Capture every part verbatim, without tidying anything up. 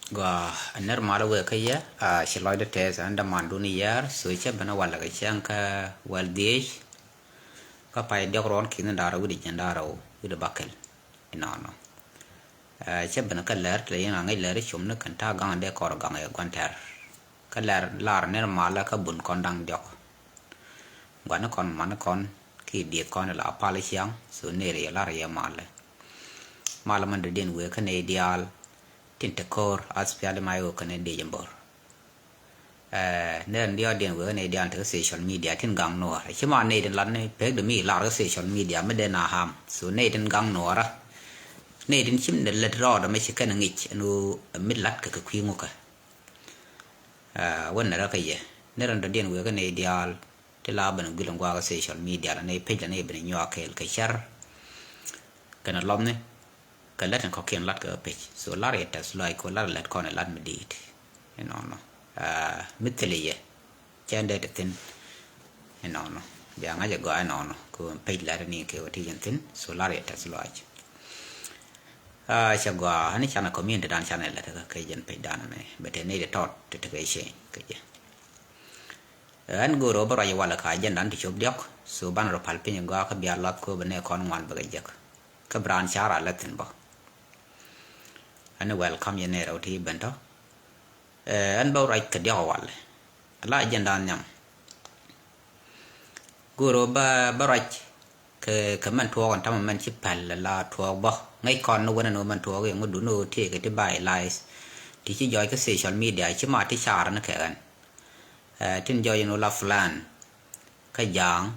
Gua, a nɛr malä wëë kä yɛ, a ci lɔcdä tɛth, ɛn dämandun yɛɛr, so cä ben a walɛ kɛ cäŋ kä wäl dhiec. Kä pay diɔk ruɔn ki̱n da̱rä wi̱cdɛ jiɛn da̱rä wi̱cdɛ bakɛl. Inɔnɔ. Ɛ, cä ben kä lɛr, tɛ yɛn a ŋäc lɛr cum ni kɛn ta̱a̱ gaŋ dee kɔr gaŋ ɛ gua̱n tɛr. Kä lɛr lar nɛr malä kä bun kɔn da̱ŋ diɔk. Gua̱n ni kɔn, man ni kɔn, ki dieth kɔn la pal ciaŋ, so nɛr yɛ lar yɛ malä. Malä man dee diɛn wëë kä nɛy diaal, tin te ko̱r, as piali ma yɛ wëë kä nɛy diec mbor. Ɛ, nɛy diɔt diɛn wëë kä nɛy diaal te kä social media, tin gaŋ nuɔɔr. Ci ma nɛy tin lat ni pek de mi lar kä social media, mi dee na ham. So nɛy tin gaŋ nuɔɔrä. Nɛy tin cim de lät rɔɔdä mi ci kɛn ŋic, ɛn wëë mi lat kɛ kɛ kui̱ ŋukä. Ɛ, wän nɛ rä kä yɛ. Nɛy tin dɔ̱diɛn wëë kä nɛy diaal, ti la ben guil in guakä social media la nɛy pec la nɛy ben nyuak kɛɛl kɛ cär. Kɛn a lɔmni kɛ lät in kɔkiɛn lat kɛ pec. So lar yɛ tɛth lɔac kɛ lar lät kɔn ɛ lat mi diit. Inɔnɔ. Ɛ, mi thili yɛ. Cɛ ndɛ ti thin. Inɔnɔ. Bia ŋa̱c ɛ gɔaa inɔnɔ. Kɛ pec lat ni kɛ wä ti yɛn thin. So lar yɛ tɛth lɔac. Ɛ, cɛ gɔaa, ɛn canɛ community dan canɛ lät kɛ kɛ jɛn pec dan mɛ. Bɛ te ni di tɔt ti ti kɛ cɛny kɛ jɛ. Ɛn go̱o̱r ɣöö bä ruac walɛ ka agenda ti cop diɔk, so banɛ rɔ pal piny gɔaa kä bia lath kööbä nɛ kɔn ŋuan bä kɛ jek. Kä bi raan ca raa lät thi̱n bä. Ɛn welcome yɛn nɛ rɛw ti ben tɔ. Ɛ, ɛn bä ruac kɛ diɔk walɛ. Ala agenda nhiam. Go̱o̱r ɣöö bä, bä ruac kɛ, kɛ mɛn tuɔɔk ɛn tamɛ mɛn ci päl la tuɔɔk bä. Ŋäc kɔn ni wänɛ ni wä mɛn tuɔɔk iŋu duni wä tëëkɛ ti bay lies. Ti ci jɔɔc kä social media, ci ma ti car ni kɛ ɣän. Ɛ, tin jɔɔc in wä la plan. Kä ja̱a̱ŋ,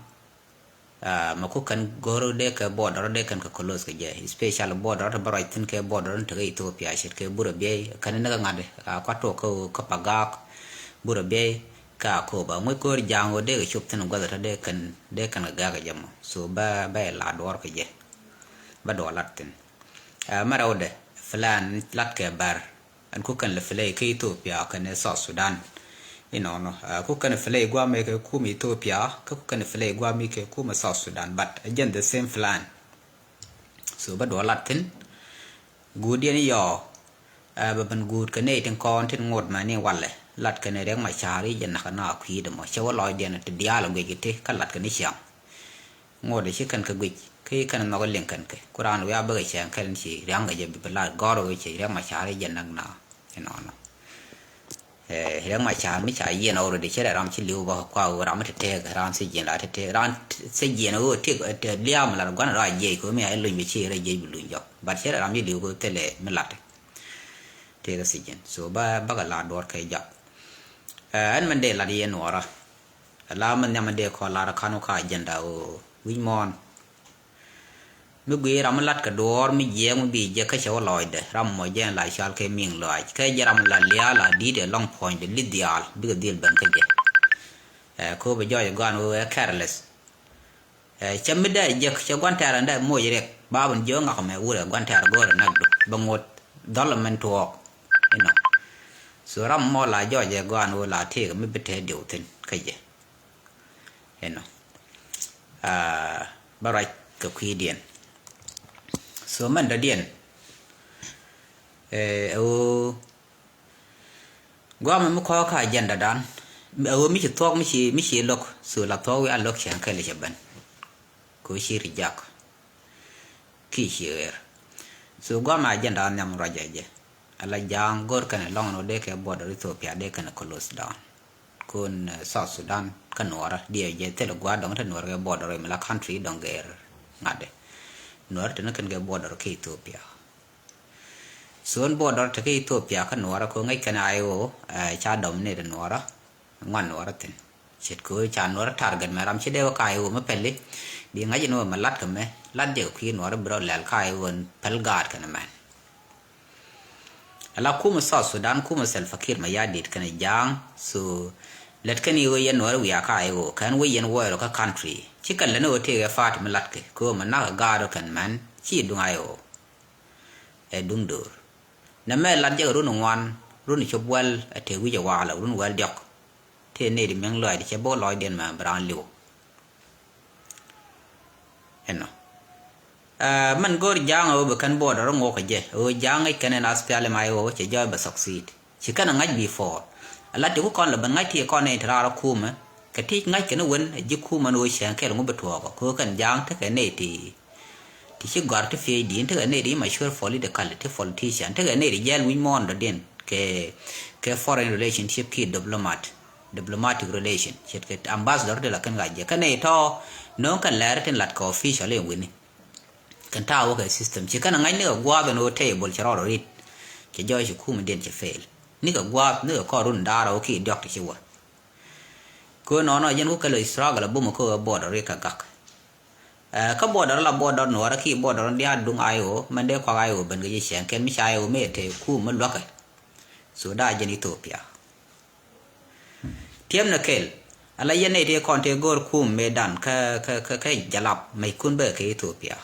ɛ, mɛ ku kɛn go̱r dee kɛ border dee kɛn kɛ close kɛ jɛ. Especially border ti bä ruac thi̱n kɛ border ti kɛ Ethiopia ce̱tkɛ Burabey. Kɛn ni kɛ ŋa̱t, ɛ, kua tuɔk kä, kä Pagak, Burabey, kä Akoba. Ŋuc ko̱r ja̱a̱ŋ wä dee kɛ cop thi̱n gua̱th tɔ dee kɛn, dee kɛn kɛ gak kɛ jɛ mɔ. So bä, bä ɛ la duɔr kɛ jɛ. Bä duɔr lat thi̱n. Ɛ, mɛ rɛwdɛ, plan lat kɛ bär. Ɛn ku kɛn lɛ play kä Ethiopia kɛnɛ South Sudan. Inɔnɔ, ɛ, ku kɛn play guamɛ kɛ kum Ethiopia, kä ku kɛn play guamɛ kɛ kum South Sudan, but ɛ jɛn the same plan. So bä duɔl lat thi̱n. Guut yɛn yɔ, ɛ, bɛ ben guut kɛ nɛy tin kɔn tin ŋot mɛ ni walɛ. Lat kɛn Riɛk Macar i̱ jɛ nak na kui̱dɛ mɔ. Cɛ wä lɔcdiɛn ti diaal guic kɛ ti, kä lat kɛn i̱ ciaŋ. Ŋot i̱ ci kɛn kɛ guic, kä i̱ kɛn nhɔk i̱ liŋ kɛn kɛ. Ku raan wiaa bäkɛ cɛɛŋ kɛn ci ria̱ŋ kɛ jɛ bi bi lat gɔr wee ci Riɛk Macar i̱ jɛ nak na. Inɔnɔ. Ɛ, Riɛk Macar mi ca yiɛn already, cɛ rɛ ram ci li̱w bä kua wee ram mi te tëëk, ram thi̱ jiɛn la te tëëk, ram thi̱ jiɛn wee tëëk, tëëk liaam la gua̱n ram jiɛc kɛ wee mi a i̱ luny bi ci rɛ jiɛc bi luny jɔk. But cɛ rɛ ram ci li̱w kɛ wee thilɛ mi lat. Tëëkɛ thi̱ jiɛn. So bä, bäkɛ la duɔr kɛ jɔak. Ɛ, ɛn mɛn dee lat yɛ nuɔɔrä. Ala mi nhiam mi dee kɔn lar kan wä ka agenda wä wi̱c muɔ̱ɔ̱n. Mi guiy ram mi lat kɛ duɔɔr mi jiɛɛk mi bi jɛ kä cɛ wä lɔcdɛ. Ram mɔ jɛ la cual kɛ mi̱i̱ŋ lɔac. Kɛ jɛ ram la liaal a di̱i̱t ɛ lɔŋ puɔ̱nydɛ li̱th diaal. Bikɛ dhil ben kä jɛ. Ɛ, kööbɛ jɔɔc ɛ gɔaan wee ɛ careless. Ɛ, cɛ mi dee jek, cɛ gua̱n tɛɛr ɛn dee moc riɛk. Ba ben jiök ŋak mɛ wurɛ gua̱n tɛɛr go̱o̱rɛ näk du. Bɛ ŋot dhɔl mɛn tuɔɔk. Inɔ. So ram mɔ la jɔɔc ɛ gɔaan wee la tëëk mi bi tɛɛ diw thi̱n kä jɛ. Inɔ. Aa, bä ruac kɛ kui̱diɛn. So mɛn dɔ̱diɛn. Ɛ, ɛ ɣöö guamɛ mi kɔɔk kä agenda dan. Ɛ ɣöö mi ci thuɔ̱k mi ci, mi ci lo̱k. So la thuɔ̱k wi̱i̱ a lo̱k cɛ kɛl cɛ ben. Kɛ ɣöö ci ri jak. Ki ci ɣer. So guamɛ agenda nhiam ruac jɛ jɛ. Ala ja̱a̱ŋ go̱r kɛn lɔŋ ni wä dee kɛ border Ethiopia dee kɛn close down. Kun, eh, South Sudan kä nuɔrä diɛ jɛ thil gua̱a̱r dɔ̱ŋ te nuɔrä kɛ border mi la country dɔ̱ŋ gɛr ŋa̱t. Nuɔrä te ni kɛn kɛ border kä Ethiopia. So ɛn border te kä Ethiopia kä nuɔrä ko ŋäc kɛn I O, eh, ca dɔm ni te nuɔrä. Ŋuan nuɔrä thin. Ce̱tkɛ ɣöö ca nuɔrä target mɛ ram ci dee wä ka I O mɛ pɛli. Bi ŋa̱c in wä mɛ lat kɛ mɛ. Lat jɛ kɛ kui̱ nuɔrä bi rɔ lɛl ka I O ɛn pɛl gaat kɛn mɛn. Ala kumɛ South Sudan, kumɛ Salva Kiir Mayardit kɛnɛ ja̱a̱ŋ. So lɛt kɛn i̱ ɣöö yɛn nuɔrä wiaa ka I O kɛn wä yɛn wuɔɔrɔ kä country. Ci kɛn lɛn ɣöö tëëkɛ fa̱a̱t mi latkɛ kɛ ɣöö mɛ nak gaat ɔ kɛn mɛn ci duŋ I O. Ɛ duŋ döör. Nɛ mɛ lat jɛ kɛ run ŋuan, run cop wɛl, ɛ tëë wi̱c ɛ wa̱a̱lɛ run wɛl diɔ̱k. Tëë nɛy di mi̱eŋ lɔac di cɛ bo̱o̱ lɔcdiɛn mɛ bi raan li̱w. Ɛnɔ. Ɛ, mɛn go̱o̱r ja̱a̱ŋ ɛ ɣöö bi kɛn border ŋuɔk kɛ jɛ ɛ ɣöö ja̱a̱ŋ ŋäc kɛn ɛn SPLM-IO cɛ jɔɔc bɛ succeed. Ci kɛn ɛ ŋa̱c before. Ala ti ku kɔn lɛ ben ŋa̱c ti kɔn nɛy ti raar ɛ kumɛ. Kɛ ti ŋa̱c kɛn wen ɛ ji̱ kumɛ ni ɣöö cɛn kɛl ŋu bi tuɔɔk ɛ kɛ ɣöö kɛn ja̱a̱ŋ tekɛ nɛy ti, ti ci gɔ̱a̱r ti PhD, tekɛ nɛy ti mature politically, ti politician, tekɛ nɛy ti jɛl wi̱c muɔ̱ɔ̱n dɔ̱diɛn kɛ, kɛ foreign relationship ki diplomat, diplomatic relation, ce̱tkɛ ambassador ti la kɛn ŋa̱c jɛ. Kɛn nɛy tɔ̱ nööŋ kɛn lɛr tin lat kɛ official in wi̱ni. Kɛn ta̱a̱ wä kɛ system ci kɛn ŋa̱c nikɛ gua̱a̱th ɛn ɣöö table cɛ rɔɔdɔ rit. Cɛ jɔɔc ci kumdiɛn cɛ fail. Nikɛ gua̱a̱th nikɛ kɔr run da̱a̱r ɣöö ki diɔ̱k ti ci wä. Kɛ ɣöö nɔɔnɔ jɛn ku kɛ lɔ struggle a bumä kä ɣöö border ri kɛ gak. Ɛ, kä border la border nuɔɔrä ki border diaal duŋ IO mɛn dee kuak IO ben kɛ ji̱ cɛŋ kɛn mi ca IO mëë te kum mi luäkɛ. So da̱a̱ jɛn Ethiopia. Tiɛm ni kɛl, ala yɛn nɛy tëë kɔn tëë go̱o̱r kum mëëdan kä, kä, kä, kä jalap mɛckun bä kɛ Ethiopia.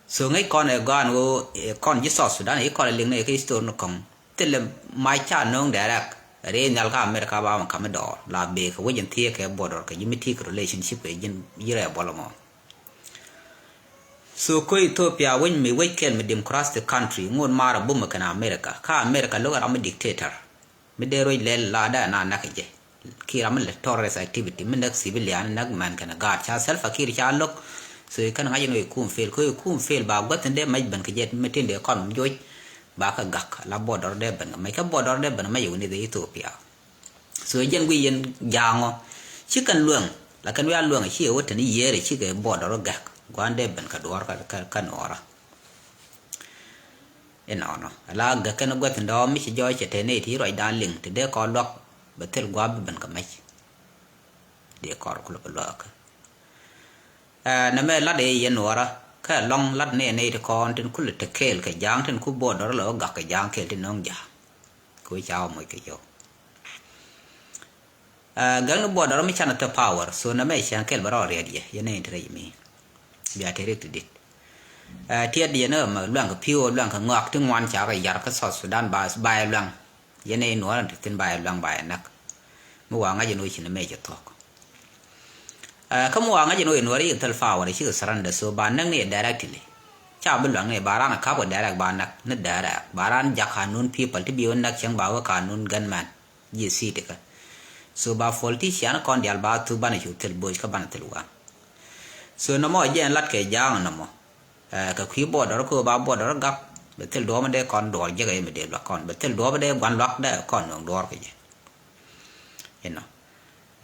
So ŋäc kɔn ɛ gɔaan ɣöö, ɛ, kɔn ji̱ South Sudan, ɛ, kɔn ɛ liŋ ni kɛ history ni kɔŋ. Thilɛ mac ca nööŋ direct, rɛy nhial kä America ba ma ka̱m mi dɔɔr, la bëë kɛ wec in thiee kɛ border kɛ ji̱ mi ti̱i̱ kɛ relationship kɛ ji̱n, ji̱ rɛɛ buɔl ɛmɔ. So kä Ethiopia wec mi wec kɛl mi democratic country, ŋot maar a bumä kɛn America. Kä America lo̱k ɛ ram mi dictator. Mi dee ruec lɛl la dee na näk jɛ. Ki ram mi lɛ terrorist activity, mi näk civilian, näk män kɛnɛ gaat. Ca Salva Kiir ca lo̱k. So kɛn ŋa̱c ni wec kum fail. Kä wec kum fail ba gua̱th in dee mac ben kɛ jɛ mi tin dee kɔn joc. Ba kɛ gak la border dee ben kɛ mac. Kä border dee ben kɛ mac wuni dee Ethiopia. So jɛn guiy yɛn ja̱a̱ŋɔ. Ci kɛn luäŋ. La kɛn wiaa luäŋ ci ɛ wä tɛn yiëër ci kɛ border gak. Gua̱n dee ben kɛ duɔ̱ɔ̱r kä, kä, kä nuɔɔrä. Inɔnɔ ala gäk kɛn gua̱th in dɔ̱ɔ̱m mi ci jɔɔc cɛ tɛn nɛy ti ruacdan liŋ ti dee kɔn luäk bɛ thil gua̱a̱p bi ben kɛ mec. Dee kɔr kulɛ bɛ luäk. Ɛ, nɛmɛ lat ëë yɛn nuɔɔrä kä ɛlɔ̱ŋ lat nɛy nɛy ti kɔn tin kulɛ te kɛɛl kɛ ja̱a̱ŋ tin ku border lɛ wä gak kɛ ja̱a̱ŋ kɛɛl tin nöŋ ja̱a̱ŋ. Kɛ wec ca wä moc kɛ yɔw. Ɛ, gäk ni border mi canɛ thop power, so nɛmɛ cäŋ kɛl bɛ rɔ riɛt yɛ, yɛn ni interest mi. Bia te riɛt ti dit. Ɛ, tiɛt yɛn ni mɛ luaŋ kɛ pi̱w, luaŋ kɛ ŋɔak ti ŋuan ca kɛ yar kä South Sudan ba, ba yɛ luaŋ. Yɛn ni nuɔr ti thin ba yɛ luaŋ ba yɛ näk. Mi wa ŋa̱c yɛn wec ci nɛmɛ cɛ thuɔ̱k. Ɛ, kä mi wa ŋa̱c yɛn wec nuɔr yɛ thil power, ci kɛ surrender, so ba näk ni yɛ directly. Ca bi luaŋ ni ba ran kap kɛ direct ba näk, ni direct. Ba ran jak kanun people, ti bi wä näk cäŋ ba wä kanun gunman. Ji̱ city kä. So ba politician kɔn dial ba thuk banɛ cu thil boc kä banɛ thil wan. So nɔmɔ jɛ ɛn lat kɛ ja̱a̱ŋ nɔmɔ. Ɛ, kɛ kui̱ border kä ba border gak. Bɛ thil duɔ̱ɔ̱mɛ dee kɔn duɔ̱ɔ̱r jek ɛ mi dee luak kɔn. Bɛ thil duɔ̱ɔ̱mɛ dee gua̱n luak dee kɔn nöŋ duɔ̱ɔ̱r kɛ jɛ. Inɔ.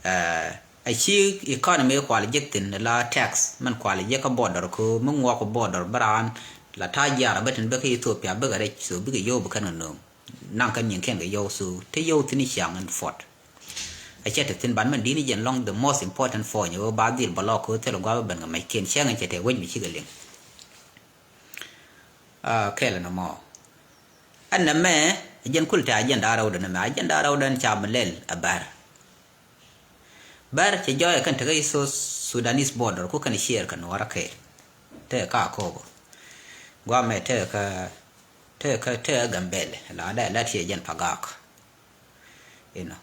Ɛ, a ci economy kual jek thin la tax. Mɛn kual jek kä border kä mi ŋuɔk border bä raan. La ta̱a̱ jiaar a bä tin bä kä Ethiopia bä kɛ rɛc. So bikɛ yio̱w bä kɛn kɛ nöŋ. Naŋ kä nyiŋ kiɛn kɛ yɔw, so te yɔw thi̱n i̱ ciaŋ in fort. A cɛ te thi̱n ban mɛn di̱t ni jɛn lɔŋ the most important point ɣöö ba dhil bä lɔk kä thil gua̱a̱p ben kɛ mɛc kiɛn ciaŋ in cɛ te wec mi cikɛ liŋ. Ah, kɛl nɔmɔ. Ɛn nɛmɛ, a jɛn kul te a jɛn da̱a̱ rɛwdɛ nɛmɛ, a jɛn da̱a̱ rɛwdɛ ɛn ca mi lɛl a bär. Bär cɛ jɔɔyɛ kɛn tekä i̱ South Sudanese border ku kɛn share kɛ nuɔrä kɛɛl. Tekɛ ka Akobo. Guamɛ tekɛ, tekɛ, tekɛ Gambɛl la dee la tiɛ jɛn Pagak. Inɔ.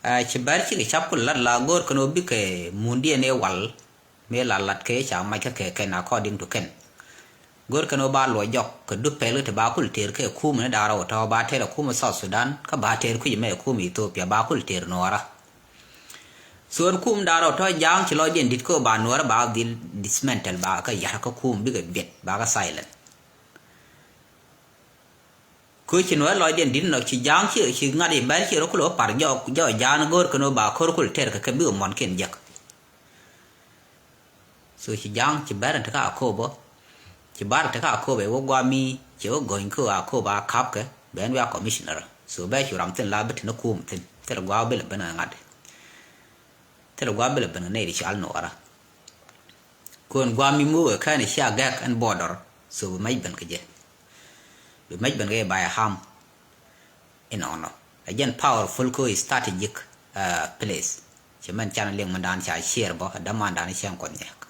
Ɛ, ci bär cikɛ cap kul lat la go̱o̱r kɛn ɣöö bikɛ mundiɛn ëë wal. Mëë la lat kɛ ca mac kä kɛ kɛn according to kɛn. Go̱r kɛn ɣöö ba luɔc jɔk kɛ dup pɛl kä ti ba kul tëër kɛ kum ni da̱ŋ rɛw tɔ̱ ba tëër ɛ kum South Sudan kä ba tëër kui̱c mɛ ɛ kum Ethiopia ba kul tëër nuɔɔrä. So ɛn kum da̱ŋ rɛw tɔ̱ ja̱a̱ŋ ci lɔcdiɛn di̱t kä ba nuɔɔrä ba dhil dismantle ba kä ya̱r kä kum bikɛ biɛt ba kä silent. Kä ci nuɔɔrä lɔcdiɛn di̱t nɔ ci ja̱a̱ŋ ci, ci ŋa̱t i̱ bɛr ci rɔ kul ɣä par jɔk, jɔk ja̱a̱ŋ go̱r kɛn ɣöö ba ko̱r kul tëër kɛ kɛ bikɛ muɔ̱nkiɛn jek. So ci ja̱a̱ŋ ci bɛr in te kä Akobo. Ci bar te kä Akobo ɛ wä guami ci wä go̱ny kä Akobo a kap kɛ ben wi̱i̱ a commissioner. So bɛ cu ram thin la bi te ni kum thin thil gua̱a̱ bil ben ŋa̱t. Thil gua̱a̱ bil ben ŋa̱t nɛy di cal nuɔɔrä. Kuɔn gua̱a̱ mi muuk ɛ kɛn cia gɛk ɛn border. So bi mec ben kɛ jɛ. Bi mec ben kɛ jɛ ba ɛ ham. Inɔnɔ. Ɛ jɛn powerful ko strategic, uh, place. Cɛ mɛn can liŋ mɛn dan ca share bɔ ɛ dämandan cɛn kuɔth nyɛk.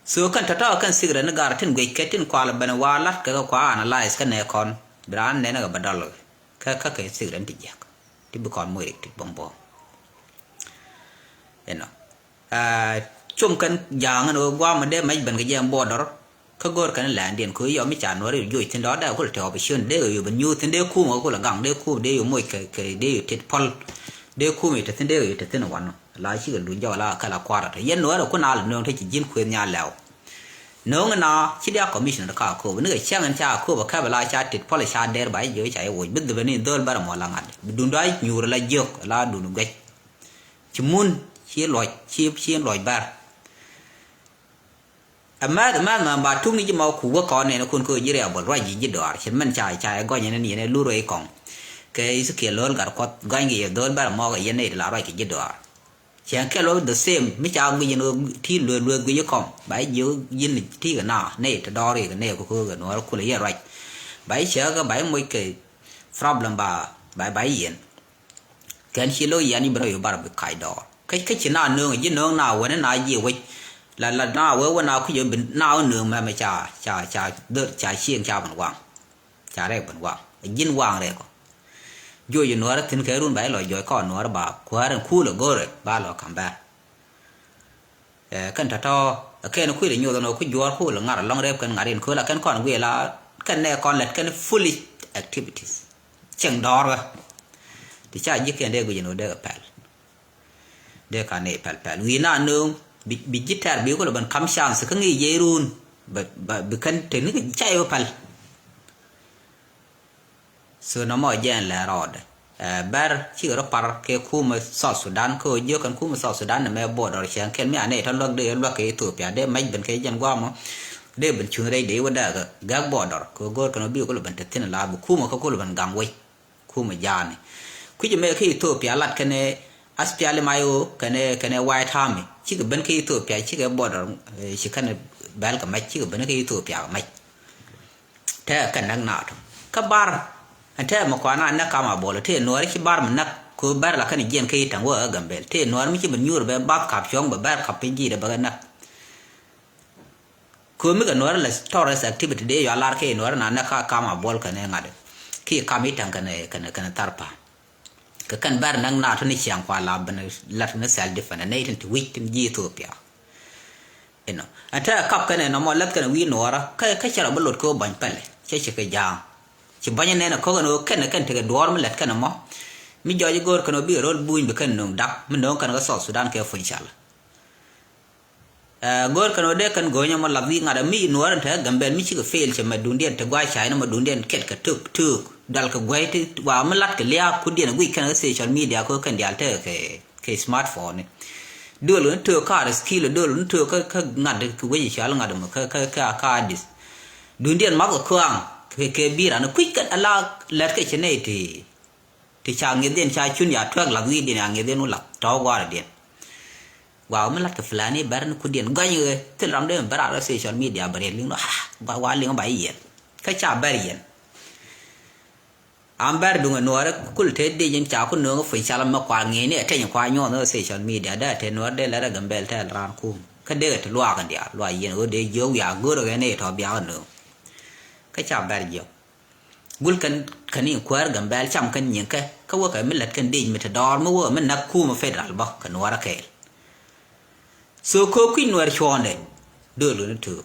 So kɛn tɔ̱tɔ̱ kɛn secret ni gar tin guic kɛ tin kual ben wa lat kɛ kɛ kua analyze kɛ nɛ kɔn. Bi raan nɛn kɛ bɛ dɔl kɛ kɛ kɛ secret ti jiɛk. Ti bi kɔn moc rik ti bɔm bɔ. Inɔ. Ah, Com kɛn ja̱a̱ŋ ɛn ɣöö gua̱a̱m mi dee mɛc ben kɛ jɛ ɛn border. Kä go̱o̱r kɛn lɛndiɛn kɛ ɣöö yɔ mi ca Nuäri joc thi̱n dɔ̱ dee kulɛ tɛw opportunity dee kɛ ɣöö yɛ ben nyuuth thi̱n dee kum kɛ kulɛ gaŋ dee kum dee yɛ moc kɛ kɛ dee yɛ tet päl. Dee kum yɛ te thi̱n dee kɛ yɛ te thi̱n wanɔ la cikɛ luny jɔk la kɛ la kua̱r tɔ yɛn Nuäri kun a lɛ nööŋ te ci ji̱n kuëth nya lɛw. Nööŋ na ci dia commissioner ka Akobo ni kɛ cäŋ in ca Akobo kɛpɛ la ca tit pɔl ca der ba jiök ca iwuc bi dhibɛ ni dhol bɛr mɔ la ŋa̱t bi dundɔ a nyuur la jiök la dun guec. Ci mun ci luɔc ci ci luɔc bɛr. Ɛ mɛth mɛth mɛn ba tuk ni ji̱ ma ku wä kɔn nɛn kun kä ji̱ riabɔl ruac ji̱ ji̱ dɔaar ci mɛn ca ca ɛ gɔny ni yɛn ɛ lur ɛ kɔŋ. Kɛ Ezekiel lo̱l gat kuɔth gɔny kɛ yɛ dhol bɛr mɔ kɛ yɛn nɛy ti la ruac kɛ ji̱ dɔaar. Cɛ kɛl wä the same mi ca guic in ti lueth lueth guic ikɔm ba jiök ji̱n ti kɛ na nɛy ti dɔɔr ikɛ nɛy kɛ ko̱o̱k kɛ nuɔɔr kulɛ yɛ ruac. Ba ji̱ cɛ kɛ ba ji̱ moc kɛ problem ba ba ba ji̱ yɛn. Kɛn ci lo̱k yɛn ji̱ ben rɔ yo̱ bar bi kac dɔɔr kä kä ci na nööŋ ji̱ nööŋ na wänä na ji̱ wec. La la na wee wä na kui̱c bi na wä nööŋ mɛmɛ ca ca ca dhör ca cieŋ ca ben waŋ. Ca rɛk ben waŋ ji̱n waŋ rɛk ɔ. Juɔc nuɔɔrä thi̱n kɛ run ba ilɔ juɔc kɔn nuɔɔrä ba kuäär in kuul a go̱rɛ ba lɔ ka̱m bɛr. Ɛ kɛn tɔ̱tɔ̱ ɛ kɛn kuil a nyoth ɛn ɣöö ku juɔɔr kuul a ŋa̱r alɔŋ rɛp kɛn ŋa̱r in köl a kɛn kɔn guiɛ la kɛn nɛ kɔn lɛt kɛn foolish activities. Cieŋ dɔɔrkä ti ca ji̱ kɛn dee guic ɛn ɣöö dee kɛ pɛl. Dee ka nɛy pɛl pɛl wi̱i̱ na nööŋ bi bi ji̱ tɛr bi kulɛ ben ka̱m chance kä ŋi̱i̱c jɛ run. Bɛ bɛ bi kɛn tekni kɛ ca yɛ pɛl. So nɔmɔ jɛn lɛ rɔɔdɛ. Ɛ bɛr cikɛ rɔ par kɛ kumɛ South Sudan kä ɣöö jiök kɛn kumɛ South Sudan nɛ mɛ border cɛn kɛn mi anɛ tɔ luäk dee luäk kɛ Ethiopia dee mɛc ben kɛ jɛn guamɔ. Dee ben cuŋ rɛy dee wä dɛɛkɛ gɛk border kɛ ɣöö go̱o̱r kɛn ɣöö bi kulɛ ben te thi̱n la bi kumɛ kä kulɛ ben gaŋ wec. Kumɛ jaani kui̱c mɛ kä Ethiopia lat kɛnɛ SPLM-IO kɛnɛ kɛnɛ White Army cikɛ ben kä Ethiopia cikɛ border. Ci kɛnɛ bɛl kɛ mɛc cikɛ ben kä Ethiopia kɛ mɛc. Tɛ kɛ näk naat kä bar. Ɛn tɛ mɛ kɔn a näk kam a bol tɛ nuɔri ci bar mi näk ko bar la kɛn jiɛn kä itäŋ wä ɛ Gambel tɛ nuɔri mi ci bɛ nyuur bɛ bath kap cuɔ̱ŋ bɛ bar kap piny ji̱ dɛ bɛ kɛ näk. Ko mi kɛ nuɔri lɛ terrorist activity dee yɔ lar kɛ nuɔri na näk ka kam a bol kɛn ɛ ŋa̱t. Ki kam itäŋ kɛn kɛn kɛn thar pa. Kɛ kɛn bɛr näk naat ni ciaŋ kua la ben lat ni self defense nɛ itin ti wi̱c tin ji̱ Ethiopia. Inɔ ɛn tɛ kap kɛn ɛn ɔmɔ lɛth kɛn wi̱i̱ nuɔɔrä kä kä cɛ rɔ bi lot kɛ wä bäny pɛlɛ cɛ cɛ kɛ ja̱a̱ŋ. Ci bäny nɛn ɛ ko̱k ɛn ɣöö kɛn kɛn tekɛ duɔɔr mi lɛt kɛn ɛmɔ. Mi jɔc i̱ go̱o̱r kɛn ɣöö bikɛ ro̱l buny bi kɛn nöŋ dak mi nöŋ kɛn kä South Sudan kɛ puny cal. Ɛ go̱o̱r kɛn ɣöö dee kɛn go̱o̱nyä mɔ lath wi̱i̱ ŋa̱t ɛmi i̱ nuɔɔr ɛn te Gambel mi cikɛ fail cɛ mɛ dundiɛn te gua̱a̱c ca̱cni mɔ dundiɛn kɛt kɛ tuk tuk dal kɛ gua̱c ti wa mi lat kɛ lia̱a̱k kudiɛn ɛ guic kɛn kä social media kɛ kɛn diaal tekɛ kɛ kɛ smartphone. Döl ni tök kaar skill döl ni tök kä kä ŋa̱t kɛ wec i̱ cal ŋa̱t mɔ kä kä kä kä adith. Dundiɛn math kɛ kuaŋ kɛ kɛ bi̱i̱ ran kui̱c kɛn ala lɛt kɛ cɛ nɛy ti ti ca ŋi̱thdiɛn ca cun ya tuɛk lath wi̱i̱diɛn ya ŋi̱thdiɛn wä lath tɔ̱ gua̱a̱rdiɛn. Gua̱a̱k mi lat kɛ plan i̱ bɛr ni kudiɛn gɔ̱ny kɛ thil ram dee mi bɛr a rɔ social media bɛ riɛl liŋ lɔ ah gua̱a̱k wa liŋ ba i̱ yiɛl. Kä ca bɛr yɛn. Am bɛr duŋ ɛ nuɔɔri kul te dic in ca ku nööŋ ɛ puny cal mɛ kua ŋi̱i̱ni ɛ teny kua nyuɔth ni social media dee ɛ te nuɔɔri dee lɛr ɛ Gambel tɛl raan kum kä dee ɛ te luaak in diaal luaak yɛn ɣöö dee jiök wiaa go̱r ɛ ɣɛn ɛ tɔ biak ɛ nööŋ. Kä ca bɛr jiök gul kɛn kɛn in kuäär Gambel cam kɛn nyiŋ kɛ kä wä kɛ mi lät kɛn dic mi te dɔɔr mi wä mi näk kum ɛ federal bä kɛ nuɔɔri kɛɛl. So kɛ kui̱ nuɛr cuɔ̱ɔ̱ndɛ dööl ɣän ɛ töök.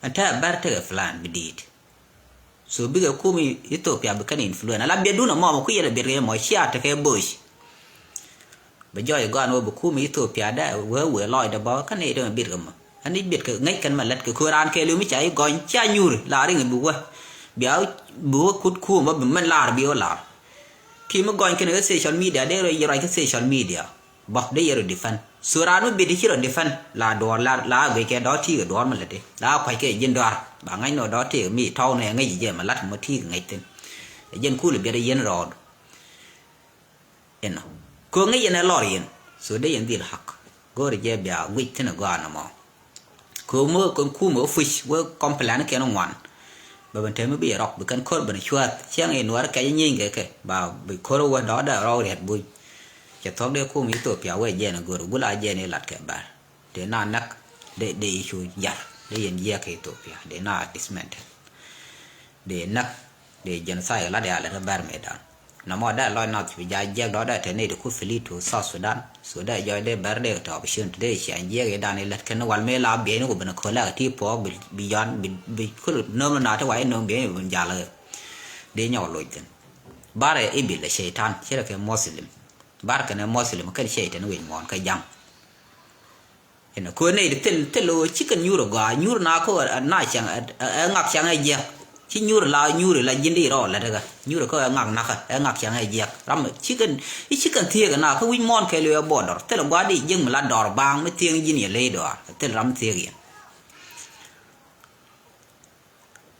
Ɛn tɛ bɛr tekɛ plan bi di̱i̱t. So bikɛ kum Ethiopia bi kɛn influence ala biɛtdun ɛmɔ mɔ kui̱ yɛn ɛ biɛt kɛ mɔ cia tekɛ boc. Bɛ jɔɔc ɛ gɔaan wä bi kum Ethiopia dɛ wee wee lɔcdɛ bä kä nɛy dee mɛ biɛt kɛ mɔ. Ɛn i̱ biɛt kɛ ŋäc kɛn mɛ lät kɛ köör raan kɛɛliw mi ca i̱ gɔny cia nyuuri la riŋ bi wä. Bia bi wä kut kum bä bi mɛn lar bi wä lar. Ki mi gɔny kɛn kä social media dee rɔ yɛ ruac kä social media. Bä dee yɛ rɔ defend. So raan mi bit ci rɔ defend la duɔɔr la la guic kɛ dɔ̱ ti kɛ duɔɔr mi lät di la kuac kɛ ji̱n dɔ̱a̱r ba ŋa̱c nɔ dɔ̱ ti mi tɔw nɛ ŋäc jɛ ma lat mɔ ti kɛ ŋäc thin. Ɛ jɛn kul biɛt yɛn rɔɔd. Inɔ ko ŋäc yɛn ɛ lɔr yɛn. So dee yɛn dhil hak go̱o̱r jɛ bia guic thin ɛ gɔaa nɔmɔ. Köömä kɛn kumä kä puc wä complain kɛn ŋuan. Bɛ ben tɛm mi bi rɔk bi kɛn ko̱r ben cua̱th cieŋ in wär kɛc nyieeny kɛ kɛ ba bi ko̱r wä dɔ̱k dɛ rɔw riɛt buny. Cɛ thuɔ̱k dee kum Ethiopia wee jɛn a go̱r gula jɛn ilat kɛ bär. Dee na näk dee dee icu jar dee yɛn jiɛk kɛ Ethiopia dee na dismantle. Dee näk dee genocide lat ya lät kä bär mëëdan. Nɔmɔ dee lɔc nath bi jaa jiɛk dɔ̱ dee te nɛy ti ku fili to South Sudan. So dee jɔc dee bɛr dee tɔɔp cin ti dee ciaŋ jiɛk i̱ dan ilät kɛn wal mëë la biɛyni ku ben kölɛ kɛ ti puɔk bi, bi yɔn, bi, bi kul nöm na ti wa inöm biɛyni bi ben jal kɛ. Dee nyɔk loc thin. Barɛ ibil ɛ cɛytan, cɛ rɛ kɛ Muslim. Bar kɛn ɛ Muslim kɛn cɛytan wi̱c muɔ̱ɔ̱n kɛ jaŋ. Inɔ kö nɛy ti thil, thil ɣöö ci kɛn nyuur ɛ gɔaa, nyuur na kö ɛ na cäŋ, ɛ, ɛ, ɛ ŋak cäŋ ɛ jiäk. Ci nyuur la, nyuur la ji̱n di rɔɔl lät ɛ kä. Nyuur kö ɛ ŋak nakä, ɛ ŋak cäŋ ɛ jiäk. Ram ci kɛn, i̱ ci kɛn thiëëk ɛ na kä wi̱c muɔ̱ɔ̱n kɛɛliw ɛ border. Thil ɛ gua̱a̱r di jiäk mi la dɔɔr baaŋ mi thiëëk ji̱n yɛ ley dɔɔr. Thil ram thiëëk yɛn.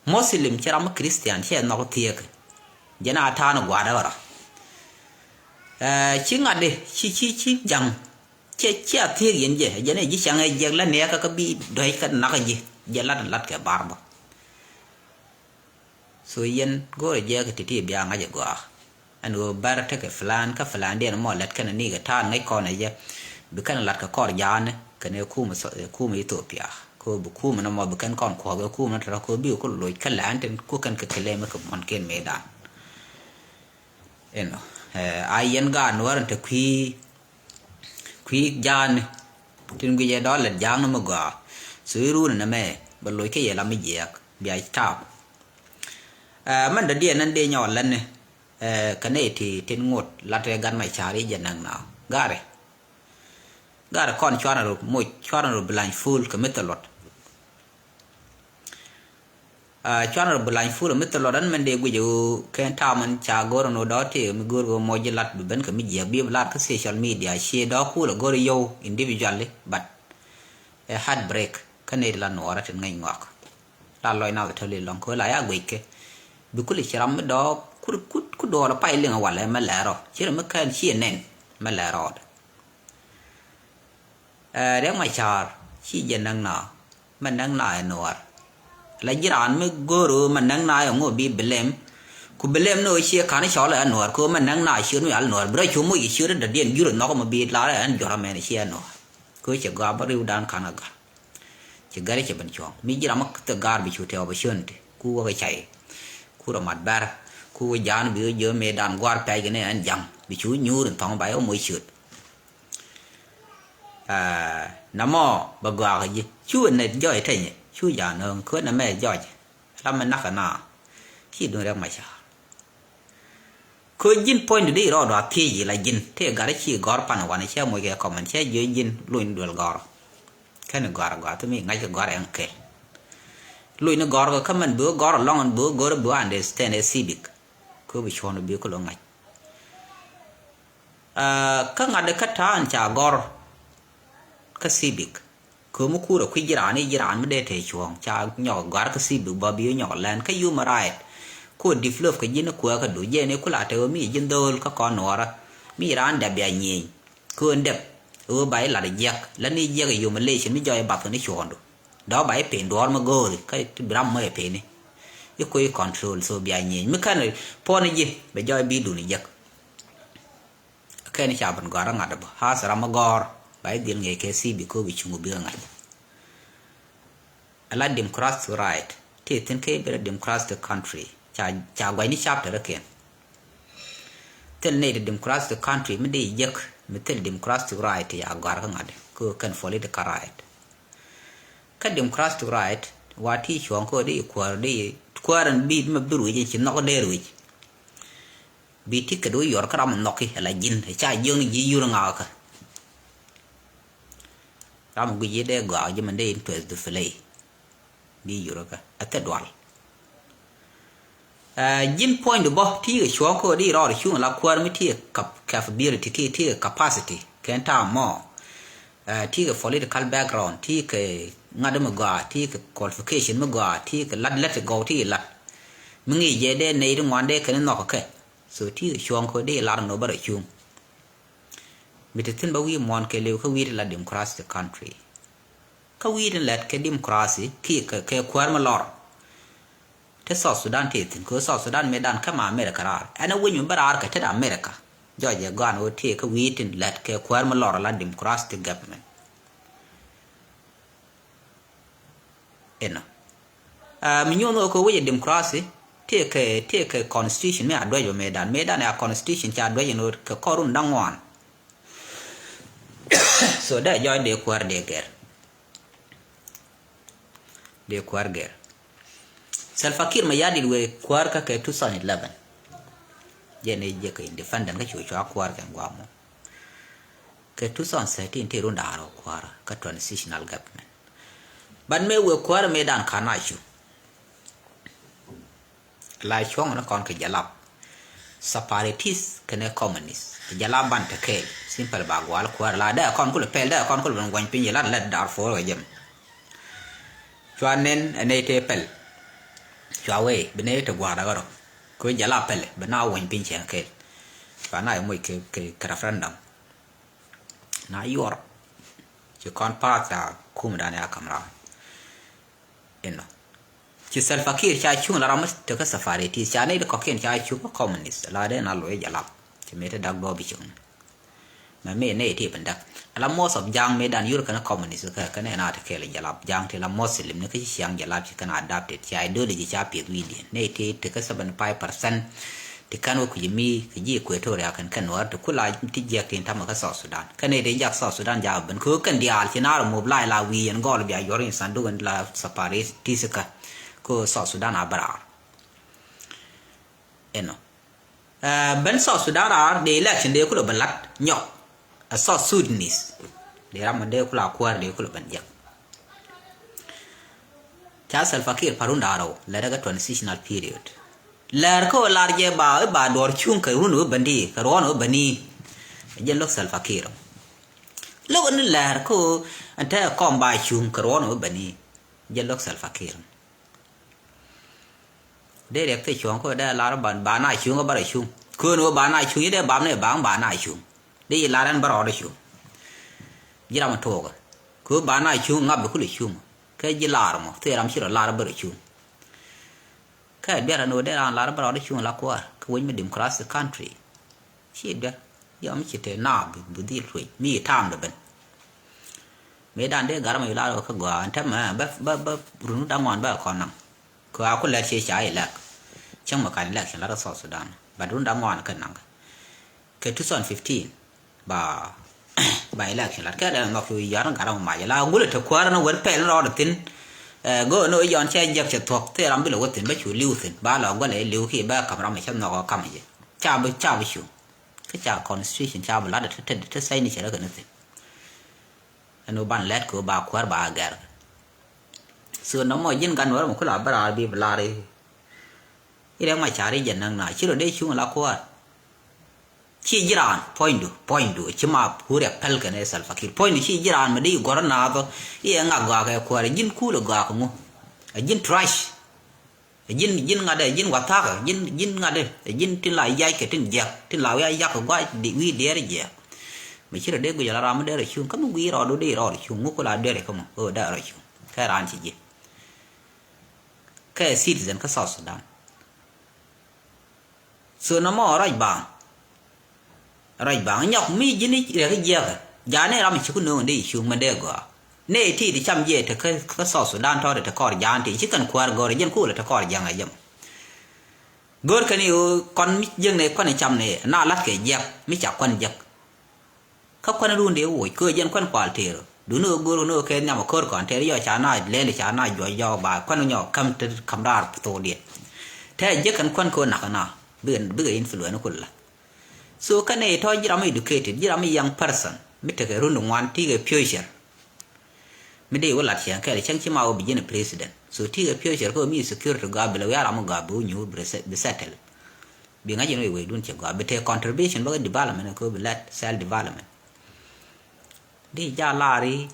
Muslim ci ram mi Christian ci ɛ nhɔk thiëëk. Jɛn a ta̱a̱n gua̱a̱r ɛ ɣɔrɔ. Ɛ, ci ŋa̱t di, ci, ci, ci ja̱ŋ. Cɛ, cɛ a thiëëk yɛn jɛ, jɛn ɛ ji̱ cäŋ ɛ jiɛk la nɛɛkä kä bi dɔ̱c kä nakä ji̱, jɛ lat lat kɛ bar bä. So yɛn go̱o̱rɛ jiɛk ti̱ti̱ bia ŋa̱c ɛ gɔaa. Ɛn ɣöö bär tekɛ plan, kä plan diɛn mɔ lät kɛn ni kɛ ta̱a̱n ŋäc kɔn ɛ jɛ. Bi kɛn lat kɛ kɔr ja̱a̱ni, kɛn ɛ kum, ɛ kum Ethiopia. Kɛ ɣöö bi kum ni mɔ bi kɛn kɔn kuɔ̱k ɛ kum ni tɔ̱rɔ kɛ ɣöö bi kul loc kä lɛn tin ku kɛn kɛ kɛ lɛm kɛ muɔ̱n kɛn mëëdan. Inɔ, ɛ, a yɛn gaat Nuäär in te kui̱, kui̱ ja̱a̱ni. Tin guic ɛ dɔl lät ja̱a̱ŋni mi gɔaa. So i̱ ruuni nɛmɛ, bɛ loc kä yɛ la mi jiɛɛk, bia ta̱a̱. Ɛ, mɛn dɔ̱diɛn nɛn dee nyɔɔl lätni, ɛ, kɛ nɛy ti, tin ŋot, lat ɛ gat ma ca̱r i̱ jɛ näk na. Gari. Gari kɔn cuarɛ ru moc, cuarɛ ru bi lany fuul kɛ mi thil luɔt. Aa, cuarɛ ru bi lany fuul mi thil luɔt ɛn mɛn dee guic ɣöö kɛn ta̱a̱ mɛn ca go̱r ɛn ɣöö dɔ̱ tëë mi go̱r ɣöö moc ji̱ lat bi ben kɛ mi jiɛk bi bi lat kä social media cië dɔ̱ kuul ɛ go̱r yio̱w individually, but ɛ heartbreak kä nɛy ti la nuɔɔrä tin ŋäc ŋɔak. La lɔc nath tɔ̱ li lɔ̱ŋ kɛ ɣöö la ya guic kɛ. Bi kul ci ram mi dɔ̱ kut, kut, kut duɔɔl pay liŋ ɛ walɛ mɛ lɛr rɔ. Ci ram mi kɛn ci ɛ nɛn mɛ lɛr rɔɔdɛ. Ɛ, Riɛk Macar, ci jɛ näk na, mɛ näk na ɛ nuɔɔr. La ji̱ raan mi go̱o̱r ɣöö mɛ näk na ɛ ŋu bi blame. Ku blame ni ɣöö ciɛ ka̱n cɔl ɛ nuɔɔr, kɛ ɣöö mɛ näk na ciöt mi al nuɔɔr. Bi rɔ cu moc kɛ ciöt dɔ̱diɛn jur ɛ nhɔk mɛ bi lar ɛ ɛn jɔ̱rä mɛn ciɛ nuɔɔr. Kɛ ɣöö cɛ gɔaa bä ri̱wdan ka̱n ɛ ga̱r. Cɛ gɛr cɛ ben cuɔ̱ŋ. Mi ji̱ ram mi thil ga̱r bi cu tɛ opportunity. Ku wä kɛ cay. Ku rɔ mat bɛr. Ku wä ja̱a̱n bi wä jiö mëëdan gua̱r pɛc kɛ ni ɛn ja̱ŋ. Bi cu nyuur in thɔ̱ŋ ba yɛ moc ciöt. Aa, namɔ bɛ gɔaa kɛ ji̱. Cu ɛ nɛt jɔc teny. Cu ja̱a̱n nööŋ kɛ nɛmɛ jɔc. Ram mi nak kɛ na. Ci duŋ Riɛk Macar. Kɛ ji̱n puɔ̱nydu di rɔɔdu a thiec i̱ la ji̱n. Tëë gat ci gɔ̱r pan wanɛ cɛ moc kɛ comment cɛ jiö ji̱n luny duel gɔ̱r. Kɛn gɔ̱r gɔ̱r thimi ŋa̱c kɛ gɔ̱r ɛn kɛl. Luny ni gɔ̱r kɛ kä mɛn bi wä gɔ̱r alɔŋ ɛn bi wä gɔ̱r bi wä understand ɛ civic. Kɛ bi cuɔ̱n bi kɛ lo ŋa̱c. Aa, kä ŋa̱t kä ta̱a̱n ca gɔ̱r kä civic. Kɛ mi kuurɛ kui̱ ji̱ raan i̱ ji̱ raan mi dee te cuɔ̱ɔ̱ŋ ca nyɔk gɔ̱a̱r kä civic bä bi nyɔk lɛn kä human right. Ku develop kɛ ji̱n kuäär kä du jɛn i̱ kula te ɣöö mi ji̱n dho̱o̱l kä kɔn nuɔɔrä mi raan dɛp bia nyieny. Kɛ ɣöö dɛp ɣöö ba i̱ lat jiɛk la ni jiɛk i̱ humiliation mi jɔɔc i̱ bath kɛ ni cuɔ̱ɔ̱ŋdu. Dɔ̱k ba i̱ pen duɔ̱ɔ̱r mi go̱o̱ri kä ti bi ram mɔ i̱ pen i̱ i̱ kui̱ control so bia nyieny mi kän puɔ̱n i̱ ji̱ bɛ jɔɔc bi dun i̱ jiɛk. Kɛn ca ben gɔ̱a̱r ŋa̱t bä. Has ram mi gɔ̱a̱r ba i̱ dhil ŋi̱eec kɛ civic kɛ bi cuŋ bi ŋa̱c. Ala democratic right ti thi̱n kɛ bi rɛ democratic country. Ca, ca gua̱cni chapter kɛn. Thil nɛy ti democratic country mi dee jek mi thil democratic right ti ca gɔ̱a̱r kä ŋa̱t kɛ kɛn political right. Kä democratic right wa ti cuɔ̱ɔ̱ŋ kɛ di kuäär di kuäär ɛn bi mi bi ruic in ci nhɔk dee ruic. Bi ticket wä yuɔr kä ram nhɔki ala ji̱n ca jiöŋ ji̱ yur ŋakä. Ram guic yi dee gɔaa ji̱ mɛn dee interest du play. Bi yur kä a thɛ dual. Ɛ, ji̱n puɔ̱ny du bä ti kɛ cuɔ̱ɔ̱ŋ kä di rɔɔd cuŋ la kuäär mi ti kɛ cap-, capability ki ti kɛ capacity kɛn ta̱a̱ mɔ. Ɛ, ti kɛ political background, ti kɛ ŋa̱t mi gɔaa, ti kɛ qualification mi gɔaa, ti kɛ lat lät gɔw ti lat. Mi ŋi̱i̱c jɛ dee nɛy ti ŋuan dee kɛn nhɔk kɛ. So ti kɛ cuɔ̱ɔ̱ŋ kä di lar nɔ bä rɔ cuŋ. Mi ti thi̱n bä wi̱i̱ muɔ̱ɔ̱n kɛ liw kä wi̱i̱ ti la democracy country. Kä wi̱i̱ ti lɛt kɛ democracy ki kɛ, kɛ kuäär mi lɔr. Te South Sudan tëë thi̱n kɛ South Sudan mëëdan kä ma America raar. Ɛn ɛ wec mi bä raar kɛ tet America. Jɔc ɛ gɔaan ɣöö tëë kä wi̱i̱ tin lät kɛ kuäär mi lɔr la democratic government. Inɔ. Aa, mi nyuɔ̱n ɣöö kɛ wec ɛ democracy, Tëëkɛ, tëëkɛ constitution mi a duec bä mëëdan. Mëëdan a constitution ca duec in ɣöö kɛ kɔr run da̱ŋ ŋuan. So dee jɔɔc dee kuäär dee gɛr. Dee kuäär gɛr. Salva Kiir Mayardit wëë kuäär kä kɛ two thousand eleven. Jɛn ɛ jɛ kɛ independent kä cu cua kuäär kɛ guamɔ. Kɛ two thousand thirteen ti run da̱ŋ rɛw kuäär kä transitional government. But mëë wëë kuäär mëëdan ka na cu. La cuɔ̱ŋ ni kɔn kɛ jalap. Separatist kɛnɛ communist. Kɛ jalap ban te kɛɛl. Simple ba gual kuäär la dee kɔn kulɛ pɛl dee kɔn kulɛ ben guany piny lat lät Darfur kɛ jɛm. Cua nen ɛ nɛy tëë pɛl. Cua wee bi nɛy te gua̱a̱r dakä rɔ. Kɛ jalap pɛl bi na guany piny cɛ kɛɛl. Cua na imuc kɛ, kɛ, kɛ referendum. Na yuɔr. Ci kɔn path ca kum dan ya kam raar. Inɔ. Ci Salva Kiir ca cuŋ la ram mi tekä separatist ca nɛy ti kɔ̱kiɛn ca cuŋ kä communist la dee na lo̱c jalap. Ci mëë te dak duɔ̱ɔ̱p bi cuŋ. Mɛ mëë nɛy ti bin dak. Ala most of ja̱a̱ŋ mëë dan yur kɛn communist kä kɛn ɛ na te kɛɛl jalap ja̱a̱ŋ ti la Muslim ni kä ci ciaŋ jalap ci kɛn adapted ci ideology ca pieth wi̱i̱diɛn nɛy ti tekä seventy five percent. Ti kɛn wä kui̱ mi kɛ ji̱ Equatoria kɛn kɛn Nuäär ti kula ti jiɛk tin tamɛ kä South Sudan. Kɛn i̱ ti jak South Sudan jak ben kɛ kɛn diaal ci naar mop la ila wi̱i̱ yɛn gɔl bia yuɔr in sanduk in la separatist kä kɛ South Sudan a bɛ raar. Inɔ. Ɛ, ben South Sudan raar dee election dee kulɛ ben lat nyɔk. A South Sudanese. Dee ram dee kula kuäär dee kulɛ ben jiɛk. Ca Salva Kiir pa run da̱ŋ rɛw lɛ rɛ kɛ transitional period. Lɛr kä lar jɛ ba, ba duɔr cuŋ kɛ run wä bändi kɛ ruɔn wä bäni. Jɛ lo̱k Salva Kiir. Lo̱k ni lɛr kä ɛn te kɔm ba cuŋ kɛ ruɔn wä bäni. Jɛ lo̱k Salva Kiir. Dee riɛk thil cuɔ̱ŋ kä dee lar ba, ba na cuŋ kä ba rɔ cuŋ. Kön wä ba na cuŋ, yi dee bam ni baŋ ba na cuŋ. Dee yi lar ɛn ba rɔ dee cuŋ. Ji̱ ram tuɔɔk. Kö ba na cuŋ ŋap bi kulɛ cuŋ. Kɛ ji̱ lar mɔ, thil ram ci rɔ lar ba rɔ cuŋ. Kɛ biɛr ɛn wä dee ran lar ba rɔ dee cuŋ la kuäär. Kɛ wec mi democratic country. Ci duer. Yɔm ci te na bi, bi dhil tuec. Mi yi tam de ben. Mi dan dee gar ma yu lar kä gɔaa. Ɛn tɛmɛ bä, bä, bä run da̱ŋ ŋuan bä kɔn naŋ. Kɛ a ku lɛt cie ca ilɛk. Cäŋ ma kan election lat kä South Sudan. But run da̱ŋ ŋuan kɛ naŋ. Kɛ two thousand fifteen. Ba, ba election lat kɛ dee ŋɔk yu yar gar ma mac. La gulɛ te kuäär na wär pɛl rɔɔd thin. Ɛ, go no yɔn cɛ jɛk cɛ thuɔk. Thil ram bi lɛ wä thin bä cu liw thin. Ba lɔ gulɛ liw ki bä kam ram cɛ nhɔk ɔ kam jɛ. Ca bi, ca bi cu. Kä ca constitution ca bi lat te, te, te signature kɛ ni thin. Ɛn wä ban lɛt kɛ wä ba kuäär ba gɛr. So nɔmɔ ji̱n gan wär mɛ kula bä raar bi bi lar i̱. I̱ rɛk ma car i̱ jɛ näk na ci rɔ dee cuŋ la kuäär. Ci ji̱ raan puɔ̱nydu, puɔ̱nydu ci ma pur ɛ pɛl kɛn ɛ Salva Kiir. Puɔ̱nydu ci ji̱ raan mɛ dee i̱ gɔr naath ɔ i̱ ɛ ŋak gɔaa kɛ kuäär ɛ ji̱n kuul ɛ gɔaa kɛ ŋu. Ɛ ji̱n trash. Ɛ ji̱n, ji̱n ŋa̱t ɛ, ɛ ji̱n wathakä, ji̱n, ji̱n ŋa̱t ɛ, ɛ ji̱n tin la yac kɛ tin jiɛk, tin la wi̱i̱ a yak kɛ gua̱c di, wi̱i̱ diɛɛr jiɛk. Mɛ ci rɔ dee guic ala ram mi dee rɔ cuŋ, kä mi guic rɔɔdu dee rɔɔdu cuŋ, ŋu ku la dee rɔ kä mɔ, ɣöö dee rɔ cuŋ. Kɛ raan ci ji̱. Kɛ citizen kä South Sudan. So nɔmɔ ruac baŋ. Ruac baŋ nyɔk mi ji̱n i̱ rɛk i̱ jiɛkɛ. Ja̱a̱n i̱ ram i̱ ci ku nööŋ in dee i̱ cuŋ mɛn dee gɔaa. Nɛ i̱ ti ti cam jiɛ te kä, kä South Sudan tɔ̱ te kɔr ja̱a̱n ti ci kɛn kuäär gɔr i̱ jiɛn kulɛ te kɔr ja̱ŋ ɛ jɛm. Gör kɛn i̱ ɣöö kɔn mi jiäk nɛ kuan i̱ cam nɛ na la̱t kɛ jiɛk mi ca kuan jiäk. Kä kuan run dee woc kä jiɛn kuan kual tëër. Duni ɣöö gör ni ɣöö kɛ nhiam ɛ kör kɔn tëër yɔ ca na lɛl ca na juɔc jɔk ba kuan nyɔ käm te käm raar thok diɛn. Tɛ jiäk kɛn kuan kɛ ɣöö nak na bikɛ, bikɛ influence kul la. So kɛn i̱ tɔ̱ ji̱ ram educated, ji̱ ram young person mi tekɛ run ŋuan ti kɛ future. Mi dee wä lat cieŋ kɛl cieŋ ci ma wä bi ji̱n president. So ti kɛ future kɛ wä mi security gɔaa bi lɛ wiaa ram gɔaa bi wä nyuur bi se-, bi settle. Bi ŋa̱c in wä i̱ wecdun cɛ gɔaa bi te contribution bä kɛ development kɛ wä bi lɛt self development. Di ja lar i̱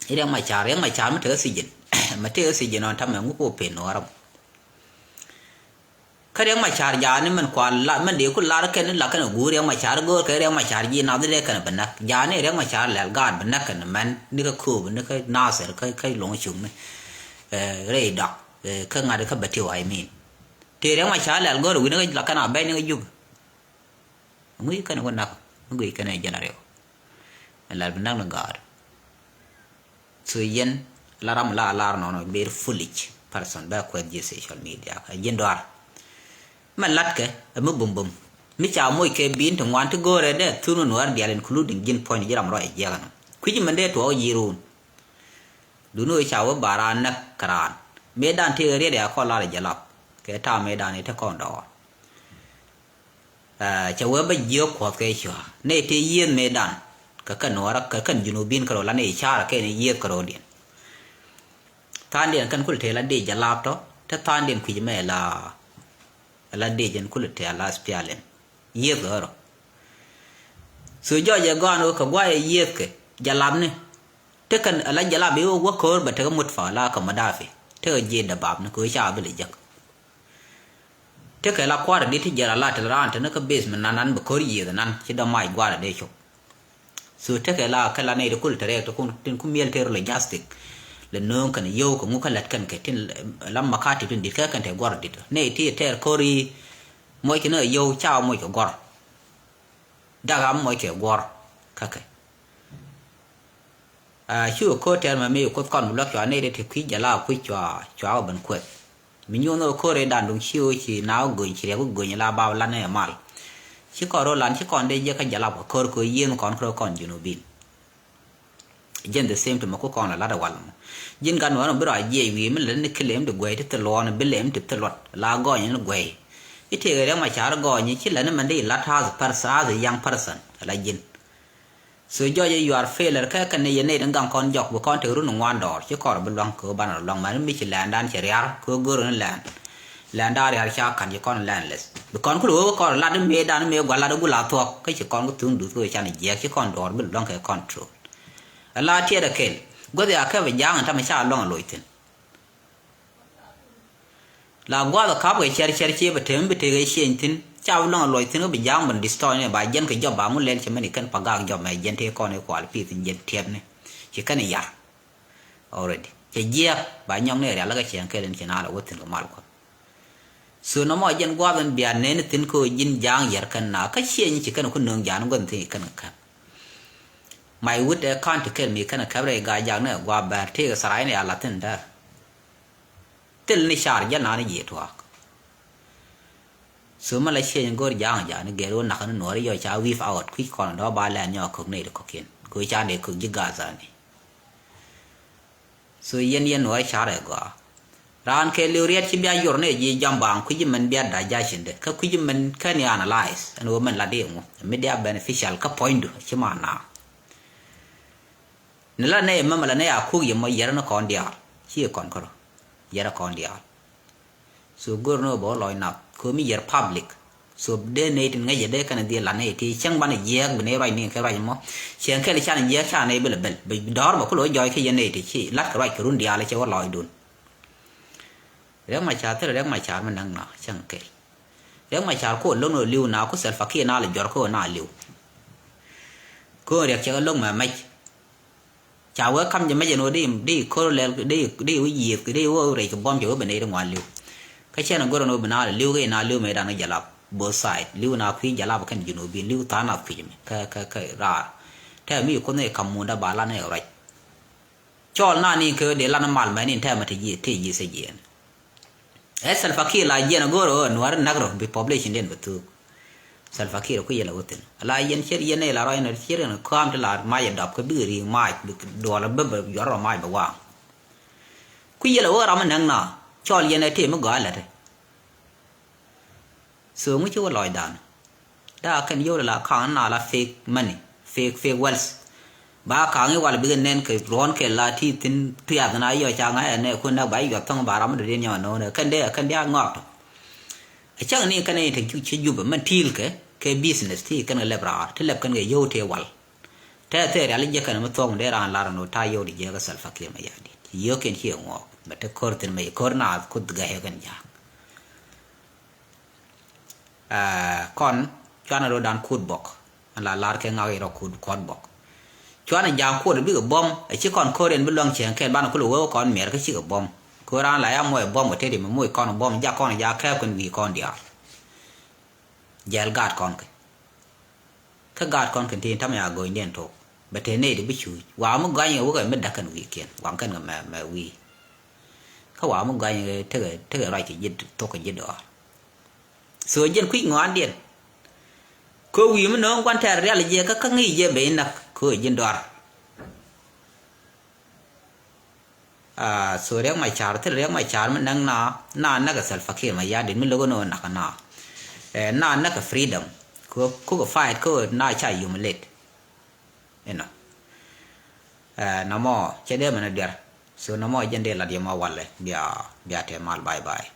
Riɛk Macar, Riɛk Macar mi tekɛ sijin. Mi tekɛ sijin ɔn tamɛ ŋuk wä pen nuɔɔrä. Kä Riɛk Macar jaani min kual la min dee ku lar kɛn la kɛn guur Riɛk Macar go̱o̱r kɛ Riɛk Macar ji̱ nath dee kɛn bi näk. Jaani Riɛk Macar lɛl gaat bi näk kɛn mɛn ni kä Kööb ni kä Nasir kä, kä Lo̱ŋ Cuŋni. Ɛ, rɛy dɔak, ɛ, kä ŋa̱t kä Bɛtiw, I mean. Tëë Riɛk Macar lɛl go̱o̱r wi̱n kä la kɛn a bɛny ni kä Jubɛ. Ŋui̱ kɛn wä näk, ŋui̱ kɛn ɛ jɛn a riɛk. Ɛ lɛl bi näk ni gaat. So yɛn la ram la lar nɔnɔ very foolish person bɛ kuɛth ji̱ social media. Ɛ ji̱n dɔar. Mɛ latkɛ ɛ mi bumbum mi ca moc kɛ bi̱i̱n ti ŋuan ti go̱o̱rɛ dee thun wä nuäär diaal, including ji̱n puɔ̱ny ji̱ ram rɔy jiɛk ɛnɔ. Kui̱ci mɛn dee tuɔɔk ji̱ ruun. Duni wee ca wee ba raan näk kɛ raan mëëdan tëëkɛ riɛt ɛ a kɔn lar ɛ jɛ lap kɛ ta̱a̱ mëëdan ɛ te kɔn dɔɔr. Cɛ wee bä jiök kuɔth kɛ cua nɛy tëë yiëth mëëdan kɛ kɛn nuɔɔrä kɛ kɛn junubin kärɔ̱ la nɛy ca̱rä kɛn yiëth kärɔ̱diɛn. Tha̱a̱ŋdiɛn kɛn kul tëë la dee jɛ lap tɔ te tha̱a̱ŋdiɛn kui̱c mɛ la la dee jɛn kul tëë la spialin yiëth ɣärɔ. So jɔc ɛ gɔaan ɣöö kɛ guayɛ yiëthkɛ jɛ lapni. Tekɛ ala jɛ lap i̱ wä ko̱o̱r bɛ tekɛ mut fa la kɛ madafi tekɛ ji̱ däbapni kɛ ɣöö ca bi lɛ jäk. Tekɛ la kua̱r dit ti jɛ la la te la raan te ni kä base mi nan nan bɛ ko̱o̱r yiëth nan ci dɔ̱ mac gua̱r dee cop. So tekɛ la kɛ la nɛy ti kul te rɛɛk ti kun tin ku miɛl te rɔ lɛ jastik. Lɛ nööŋ kɛn yio̱w kɛ ŋu kä lät kɛn kɛ tin la makati tin dit kɛ kɛn te gua̱r dit nɛy ti tɛɛr ko̱o̱r i̱ moc kɛ ni yio̱w ca moc kɛ gua̱r. Dak a moc kɛ guɔ̱r kä kɛ. Cu ko̱r tɛr mɛ mi kuth kɔn bi luäk cua nɛy dee ti kui̱ jɛ la kui̱ cua cua kɛ ben kueth. Mi nyuɔ̱n ɣä ko̱r i̱ dan duŋ ci ɣä ci na ɣä göny ci riɛk ɣä göny la bap lan ɛ mal. Ci kɔn ro̱l lan ci kɔn dee jiɛ kä jɛ la kɛ ko̱r kɛ yieen kɔn kɛ rɔ kɔn junubin. Jɛn the same to mɛ ku kɔn la lat ɛ wal mɔ. Ji̱n gat mɛ wän mɛ bi rɔ a jiɛc wi̱i̱ mi lät ni ki lem ti guɛy ti thil luɔɔn bi lem ti thil luɔt la gɔny ni guɛy. I̱ tëëk ɛ riɛk ma ca̱r gɔny i̱ ci lät ni mɛn di lat as person, as a young person la ji̱n. So jɔc ɛ yuar failure kɛ kɛn ni yɛ nɛy ti gaŋ kɔn jɔk bi kɔn tek run ŋuan dɔɔr ci kɔr bi luaŋ kɛ ɣöö banɛ rɔ luaŋ mɛn mi ci lɛndan cɛ riar kɛ ɣöö go̱r ni lɛn. Lɛndan riar ca ka̱n ci kɔn lɛn leth bi kɔn kul ɣöö kɔr lat mi dan mi gua̱l lat gul a thuɔ̱k kä ci kɔn kɛ thuŋ duth kɛ ɣöö can jiɛɛk ci kɔn dɔɔr bi luaŋ kɛ control. Ala tiɛt a kel guäth ya kɛ bi ja̱a̱ŋ in tamɛ ca luaŋ a loc thi̱n. La guath a kap kɛ cɛr cɛr cie bɛ tem bi tëëk ɛ cieny thi̱n ca bi luaŋ a loc thi̱n kä bi ja̱a̱ŋ bɛ destroy ni ba jɛn kɛ jɔp ba ŋu lɛl cɛ mɛn ikɛn pa gak jɔp mɛ jɛn tëë kɔn i̱ kual pi̱i̱th in jɛn tiɛp ni ci kɛn i̱ yar. Already cɛ jiɛɛk ba nyɔk ni rial kä ciɛŋ kɛl in ci na la wä thi̱n kɛ mal kuɔth. So nɔmɔ jɛn guath in bia neni thi̱n kä ji̱n ja̱a̱ŋ yɛr kɛn na kä cieny ci kɛn ku nööŋ ja̱a̱n guath in thi̱n kɛn kɛ kɛn. May wut ɛ ka̱n ti kɛl mi kɛn kɛp rɛy gaa jak ni ɛ gua̱a̱ bɛr tëëk ɛ tharac ni a la̱thi̱n däär. Thil ni car jäl na ni ji̱ tuaak. So mi la cieny go̱r ja̱a̱ŋ ja̱a̱n ni gɛr wä nak ni nuɔ̱ɔ̱ri yɔ ca wi̱i̱p awɔt kui̱c kɔn dɔ̱ ba lɛn nyɔk kök ni ri kɔ̱kiɛn kö ca dee kök ji̱ Gaza ni. So yɛn yɛn nuɔɔr carɛ gɔaa. Raan kɛ liw riɛt ci bia yor ni ji̱ jam baaŋ kui̱ci mɛn bia da̱c ja̱cindɛ kä kui̱ci mɛn kɛn yɛ analyze ɛn ɣöö mɛn lat i̱ ŋu mi dia beneficial kä puɔ̱nydu ci ma na. Ni la nɛy mɛmɛ la nɛy a kuk yɛ mɔ yɛrɛ ni kɔn diaal ci yɛ kɔn kärɔ yɛrɛ kɔn diaal. So go̱r ni ɣöö bɛ wä lɔc nath ko̱mi yɛr public. So dee nɛy tin ŋäcɛ dee kɛn dhiel la nɛy ti cäŋ banɛ jiɛɛk bi nɛy ruac ni kɛ ruac mɔ. Cieŋ kɛl can jiɛɛk can nɛy bi lɛ bɛl bi dɔ̱r bɛ kulɛ wä jɔɔc kä yɛn nɛy ti ci lat kɛ ruac kɛ run diaal cɛ wä lɔcdun. Riɛk ma ca̱r thil riɛk ma ca̱r mi näk na cäŋ kɛl. Riɛk ma ca̱r ko̱ lo̱ŋ ni li̱w na ku Salva Kiir na lɛ jɔr ko̱ na li̱w. Ko̱ riɛk cɛ lo̱ŋ mɛ mɛc. Ca wee kam jɛ mecɛ ni wä di di ko̱r lɛl di di wä yiëth di wä rɛc kɛ buɔ̱m cɛ wä ben nɛy ti ŋuan li̱w. Kä cɛn a go̱r ni wä ben a li̱w kɛ in a li̱w mɛ dan kɛ jalap both side li̱w na kui̱ jalap kɛn junubin li̱w tha̱a̱ŋ na kui̱c mɛ kɛ kɛ kɛ raar. Tɛ mi kuoth ni kam munda ba lan ni ruac. Cɔl na ni kɛ wä dee lan mal mɛ ni tɛ mɛ ti ji̱ ti ji̱ sɛ jiɛn. Ɛ Salva Kiir la jiɛn a go̱o̱r ɣöö nuäär näk rɔ bi population diɛn bɛ thuuk. Salva Kiir ku yɛl a wä thi̱n. A la yɛn cier yɛn ɛ la rɔy nɛ cier yɛn kɔam ti la mac a dɔp kä bikɛ ri̱i̱ŋ mac bi duɔl a bä bɛ juɔr rɔ mac bɛ waŋ. Ku yɛl a wä ram mi näk na cɔl yɛn ɛ tëë mi gɔaa lät. So ŋu ci wä lɔcdan. Daa kɛn yio̱w la kaŋ na la fake money, fake, fake wealth. Ba kaŋ i̱ wal bikɛ nɛn kɛ ruɔ̱n kɛ la ti thi̱n piath na yɔ ca ŋa̱c ɛn ɛ kun nɛ ba yuɔth thäŋ ba ram mi dɔ̱diɛn nyɔk ɛn no̱o̱n ɛ kɛn dee ɛ kɛn dee a ŋɔak tɔ. Ɛ cäŋ ni kɛn ɛ te cu ci Jubɛ mɛn ti̱i̱l kɛ kɛ business ti kɛn kɛ lɛp raar ti lɛp kɛn kɛ yio̱w tëë wal. Tɛth tëë rial jiäk kɛn mi thuɔ̱k mi dee raan lar ɛn ɣöö ta̱a̱ yio̱w ti jiäk ɛ Salva Kiir Mayardit. Yio̱w kɛn ci ɛ ŋuɔɔk bɛ te ko̱r thi̱n mɛ ko̱r naath kuth gɛ̈ɛ̈k kɛn ja̱a̱k. Aa, kɔn cuanɛ rot dan kut bɔk. Ɛn la lar kɛ ŋak irɔ kut kuɔt bɔk. Cuanɛ ja̱a̱ŋ kuɔt bikɛ buɔ̱m ɛ ci kɔn ko̱r yɛn bi luäŋ cieŋ kɛl banɛ kulɛ wee wä kɔn miɛr kä cikɛ buɔ̱m. Ko̱r an la ya muɔc buɔ̱m kɛ teti mɛ muc kɔn buɔ̱m jak kɔn jak kɛɛp kɛn wi̱i̱ kɔn diaal. Jɛl gaat kɔn kɛ. Kä gaat kɔn kɛn tin tamɛ a go̱nydiɛn tok bɛ te nɛy ti bi cuuc wa̱a̱ mi gɔany kɛ wä kɛ mi da̱k kɛn wi̱i̱kiɛn waŋ kɛn kɛ mɛ mɛ wi̱i̱. Kä wa̱a̱ mi gɔany kɛ tekɛ tekɛ ruac kɛ ji̱ thok kɛ ji̱ dɔɔr. So jɛn kui̱c ŋɔaandiɛn. Kɛ wi̱i̱ mi no̱o̱ŋ gua̱n tɛɛr rial jɛ kä kä ŋi̱i̱c jɛ ben näk kɛ ji̱n dɔar. Ah, so Riek Machar, thil Riek Machar mi näk na, na näk ɛ Salva Kiir Mayardit mi lo̱k ni ɣöö näk na. Eh, na näk ɛ freedom. Kɛ kukɛ fight kɛ na ca humiliate. Inɔ. Eh, nɔmɔ cɛ dee mɛn a duer. So nɔmɔ jɛn dee lat yɛ mɔ walɛ bia, bia te mal, bye bye.